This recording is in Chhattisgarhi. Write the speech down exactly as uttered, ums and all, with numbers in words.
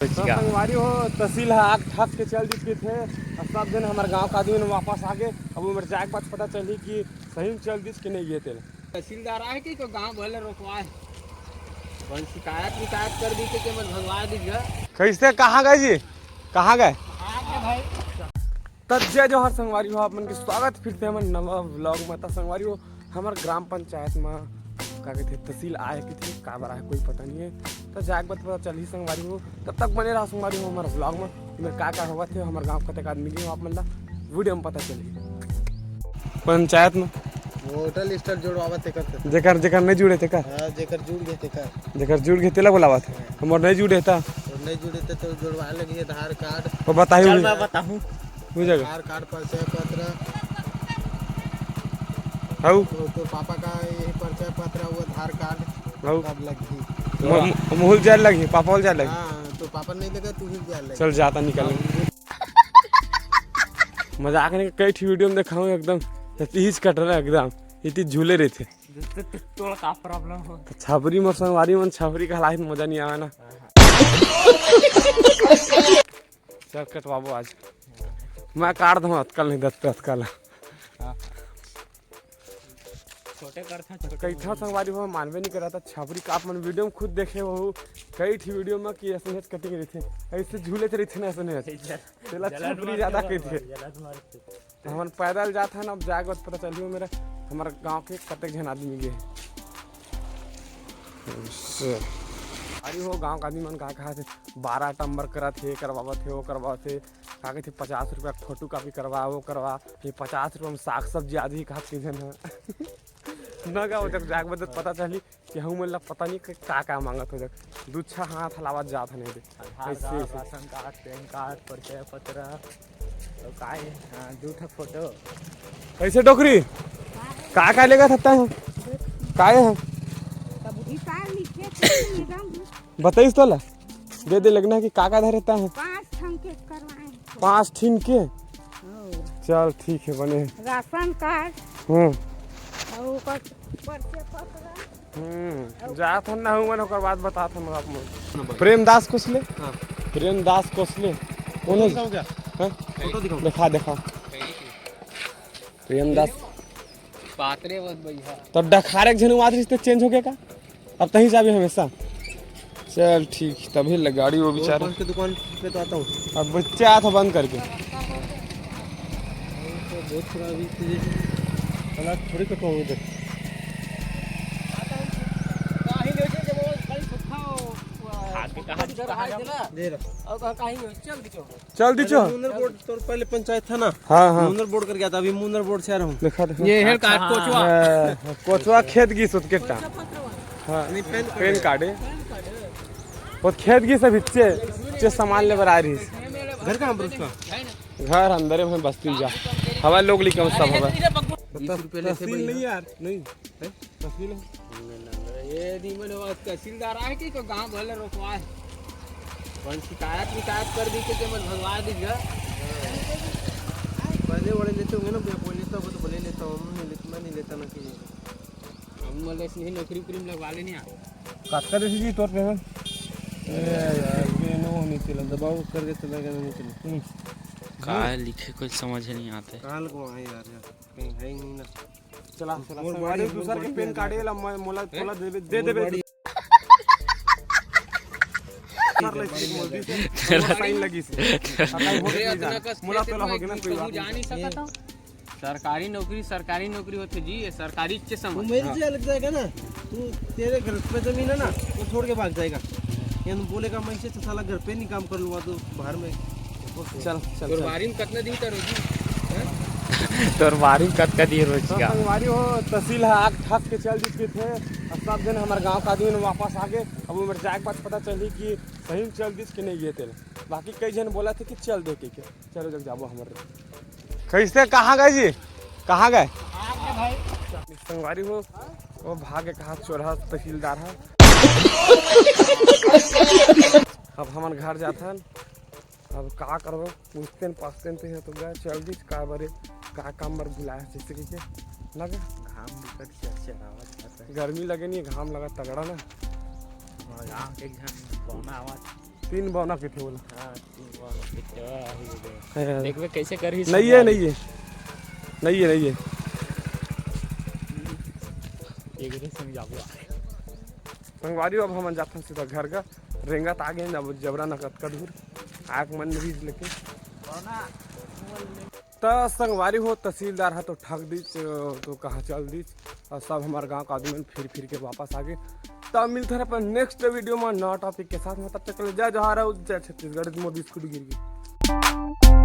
तो संगवारी हो, तहसील ह आग ठास के चल दिस कहिथे। अब सब जन हमर गांव के आदमी मन वापस आ गे। अब ओमर जाए के बाद पता चलही कि सही में चल दिस कि नहीं गे तेला। तहसीलदार आए कि कोई गांव भर ले रोकवाए, कौन शिकायत विकायत कर दी के मन भगवा दी गा। कैसे, कहाँ गए जी, कहाँ गए? आ गए भाई। त जय जोहार संगवारी हो, आप मन के स्वागत फिर से हमर नवा vlog में। त संगवारी हो, हमर ग्राम पंचायत में का कहिथे, तहसील आए कहिथे, काबर आए कोई पता नहीं है। त जाए के बाद पता चलही संगवारी हो, तब तक बने रहा संगवारी हो हमर vlog में। एमेर का का होवत हे, हमर गांव कतेक आदमी गे हो, आप मन ला video में पता चलही। पंचायत में वोटर लिस्ट जुड़वावत हे करते। जेकर, जेकर नहीं जुड़े तेकर? हाँ, जेकर जुड़ गए तेकर। जेकर जुड़ गए तेला बुलावत हे। हाँ। हमर नहीं जुड़े ता? तो नहीं जुड़े ता तो जुड़वा लगी आधार कार्ड। तो बताइए चल, मैं बताऊँ। हो जाएगा। आधार कार्ड, परिचय पत्र। हाउ? तो, तो पापा का ये परिचय पत्र, वो आधार कार्ड। हाउ? सब लगी। मो-, मो-, मोहुल जाए लगी, पापा होल जाए लगी। हाँ, तो पापा नहीं लगा, तू ही जाए लगी। चल, जाता निकल। हाँ। मजाक नहीं, कई ठी video में देखा हूँ एकदम, इति ही कट रहा है एकदम, इति झूले रहे थे। तोला का problem हो? तो छाबरी मोर संगवारी मन छाबरी का हालात मजा नहीं आवे ना। चल कटवाबो आज। मैं काट दूँ अतकल नहीं दत्त अतकल। हाँ। छोटे करथे, छोटे कई ठा करथे। संगवारी हो मानबे नहीं करता, छाबरी का आप मन video में खुद देखे हो, कई ठी video में कि ऐसे cutting रहिथे, ऐसे झूले रहिथे ना, ऐसे नहीं। तेला जलन छपरी मारथे ज्यादा बाबा, कहिथे। जलन मारथे। तो हमन पैदल जात हन, अब जाए के बाद पता चलियो मेरा, हमारे गांव के कतेक झन आदमी गे हे। अरे हो, गांव के आदमी मन का कहा थे, बारह टम्बर करत हे, करवावत हे, वो करवावत हे, का कहिथे, पचास रुपया के photocopy करवा, वो करवा, ये पचास रुपया में साग सब्जी आदि ही कहा सीजन है। न गा, उधर जाए के बाद पता चली कि हमन ला पता नहीं का, का मांगत हो, देख, दुच्छा हाथ हलावत जात हन दे। आधार ऐसे, कार्ड, ऐसे। राशन कार्ड, पैन कार्ड, परिचय पत्र, तो का हे? हाँ, दू ठा फोटो। कैसे डोकरी? का, का लेगा थत्ता है? का हे? तब ई सार लिखे थे, मैडम। बताइस तोला? दे दे लगना कि का, का धरे ता है? पाँच ठन के करवाए। पाँच ठिन के? और चल ठीक है, बने हे। Ration card. हम्म। और ओकर परिचय पत्र। हम्म, जात हन ना हुआ, ओकर बाद बतात हन आप मन। प्रेमदास कोसले? हाँ। प्रेमदास कोसले। कौन है? फोटो दिखाऊं क्या? हाँ? फोटो दिखाऊं? दिखा, दिखा। प्रेमदास। पातरे बहुत बढ़िया। तो डखारे के झन आवाज रिश्ते change हो गया का? अब तहीं जाबे हमेशा। चल ठीक, तभी ले गाड़ी वो बेचारे। बंद के दुकान पे तो आता हूँ। अब बच्चे आत हो बंद करके। बहुत खराब है, तुझे हालात थोड़ी कटवाऊँ इधर। दे रहा। चल दी चो। अरे, मुनर बोर्ड, तोर पहले पंचायत था ना? हाँ, हाँ। मुनर बोर्ड कर गया था, अभी मुनर बोर्ड से आ रहा हूँ। देखा, देखा। ये है का कोचवा। हाँ, कोचवा खेत गिस ओतके टा। हाँ, नहीं, पैन कार्ड। पैन कार्ड है। वो खेत गिस अभी चे, चे सामान ले बर आ रही। घर कहाँ पर उसका? घर अंदर में बस्ती जा। हवा लोग लिखे सब हवा। बीस रुपये लेते तहसील भैया। नहीं यार, नहीं। हैं? तहसील है। ये दी मन वो तहसीलदार आए कि को गांव भले रोकवाए। कौन शिकायत विकायत कर दी के मन भगवा दी घर। पहले वाले लेते होंगे ना भैया, कोई लेता हो तो भले लेता हूँ, हम नहीं लेता, मैं नहीं लेता ना कि हम बोले इसने नौकरी वोकरी में लगवा लेने यार। कतका देसी जी तोर payment? ए यार, ये नो नहीं चला, दबाव करके चला गया, नहीं चला। हम्म। का लिखे कुछ समझ नहीं आते। कहाँ लगवाए यार, यार, कहीं है ही नहीं ना। चला, चला, मोर संगवारी, गाड़ी, दूसर मोर के गाड़ी पैन कार्ड एला मैं, मोला, तोला देबे, दे देबे। मोर गाड़ी। कर ले, ठीक, मोर दी से। मोर साइन लगी से। अरे, अतका हो गया, अतना कस मोला खेत तोला में हो गया ना, तू कोई बात जा नहीं। नहीं सकत हो। सरकारी नौकरी, सरकारी नौकरी होथे जी, ये सरकारी चे वो समझ। मेरे से अलग जाएगा ना, तू, तेरे घर पे जमीन है ना, वो छोड़ के भाग जाएगा। ये बोलेगा, मैं इसे तो साला घर पे नहीं काम कर लूँगा, तो बाहर में। चल, चल, तोर चल। बारी में कितना दिन का रोजी? हैं? तोर बारी में कतका दिन रोज तो का? संगवारी हो, तहसील ह आग ठास के चल दिस कहिथे। अब सब जन हमर गांव के आदमी मन वापस आ गे। अब ओमर जाए के बाद पता चलही कि सही में चल दिस कि नहीं गे तेला। बाकी कई झन बोलथे कि चल दे कहिके। चलो जग जाबो हमर। कैसे, कहाँ गए जी? कहाँ गए? संगवारी हो, वो भागे कहाँ चोरहा तहसीलदार है। अब हमन घर जाथन। अब का करबो, पूछतेन पाछतेन ते हे तो गा चल दिस का बरे, का काम बर बुलाए हे जैसे कहिके लगा। घाम बिकट चरचरावत हे। गर्मी लगे नहीं, घाम लगा तगड़ा ना। हमर गाँव के एक झन पौना आवत। तीन बौना के थे बोला। हाँ, तीन बौना के थे, वाह, ये दे। हाँ। देखबे कैसे करही नहीं है, नहीं है, नहीं है, नहीं है। एकरे संग जाबो। संगवारी हो, अब हमन जाथन सीधा घर का। रेंगत आ गए अब जबरा न कतका दूर। आग मन रीझ लेके। त संगवारी हो, तहसीलदार ह तो ठग दीच, तो कहाँ चल दीच, और सब हमारे गांव का आदमी मन फिर फिर के वापस आ गए। तब मिलते हैं अपन नेक्स्ट वीडियो में नवा टॉपिक के साथ में। तब तक के लिए जय जोहार और जय छत्तीसगढ़। मोदी स्कूटी गिर गई।